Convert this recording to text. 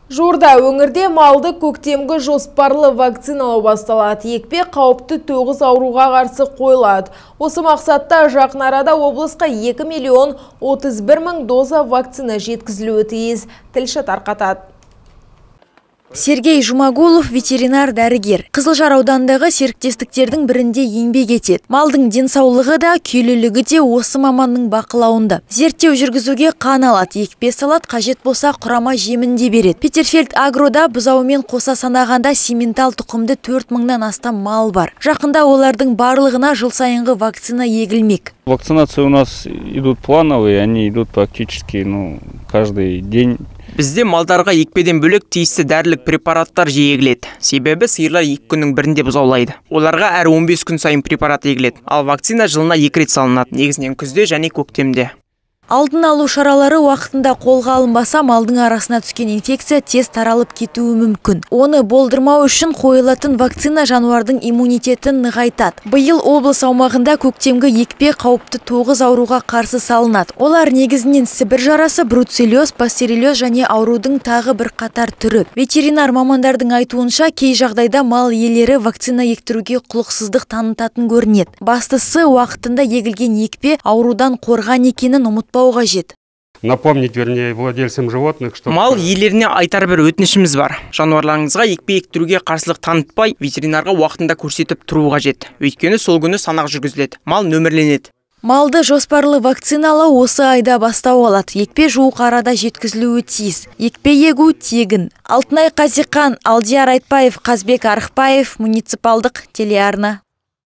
Жуырда өңірде малды көктемгі жоспарлы вакциналау басталады. Екпе қауіпті 9 ауруға қарсы қойылады. Осы мақсатта жақын арада облысқа 2 миллион 31 мың доза вакцина жеткізілуі тиіс. Тілші тарқатады. Сергей Жұмагулов ветеринар дәрігер. Қызылжар ауданындағы серіктестіктердің бірінде еңбек етеді. Малдың денсаулығы да, күйлілігі де осы маманның бақылауында. Зерттеу жүргізуге қан алады, екпе салады, қажет болса құрама жемін де береді. Петерфельд Агрода бұзауымен қоса санағанда симментал тұқымды 4 мыңнан астам мал бар. Жақында олардың барлығына жыл сайынғы вакцина егілмек. Вакцинации у нас идут плановые, они идут практически, ну, каждый день. Бізде малдарға екпеден бөлек тиісті дәрілік препараттар жиі егіледі. Себебі сиырлар 2 күннің бірінде бұзаулайды. Оларға әр 15 күн сайын препарат егіледі. Ал вакцина жылына 2 рет салынады, негізінен күзде және көктемде. Алдын алу шаралары уақытында қолға алынбаса, малдың арасына түскен инфекция тез таралып кетуі мүмкін. Оны болдырмау үшін қойылатын вакцина жануардың иммунитетін нығайтады. Биыл облыс аумағында көктемгі екпе қауіпті 9 ауруға қарсы салынады. Олар негізінен сібір жарасы, бруцеллез, пастереллез және аурудың тағы бір қатар түрі. Ветеринар мамандардың айтуынша, кей жағдайда мал иелері вакцина ектіруге құлықсыздық танытатын көрінеді. Бастысы, уақытында егілген екпе аурудан қорған екенін ұмытпау қажет. Напомнить, вернее, владельцам животных, что Мал иелеріне айтар бір өтінішіміз бар. Жануарларыңызға екпе ектіруге қарсылық танытпай, ветеринарға уақытында көрсетіп тұру қажет. Өйткені сол күні санақ жүргізіледі, мал нөмірленеді. Малды жоспарлы вакциналау осы айда бастау алады. Екпе жуық арада жеткізілуі тиіс. Екпе егу тегін. Алтынай Қазиқан, Алдияр Айтбаев, Қазбек Арықбаев, муниципалдық телеарна.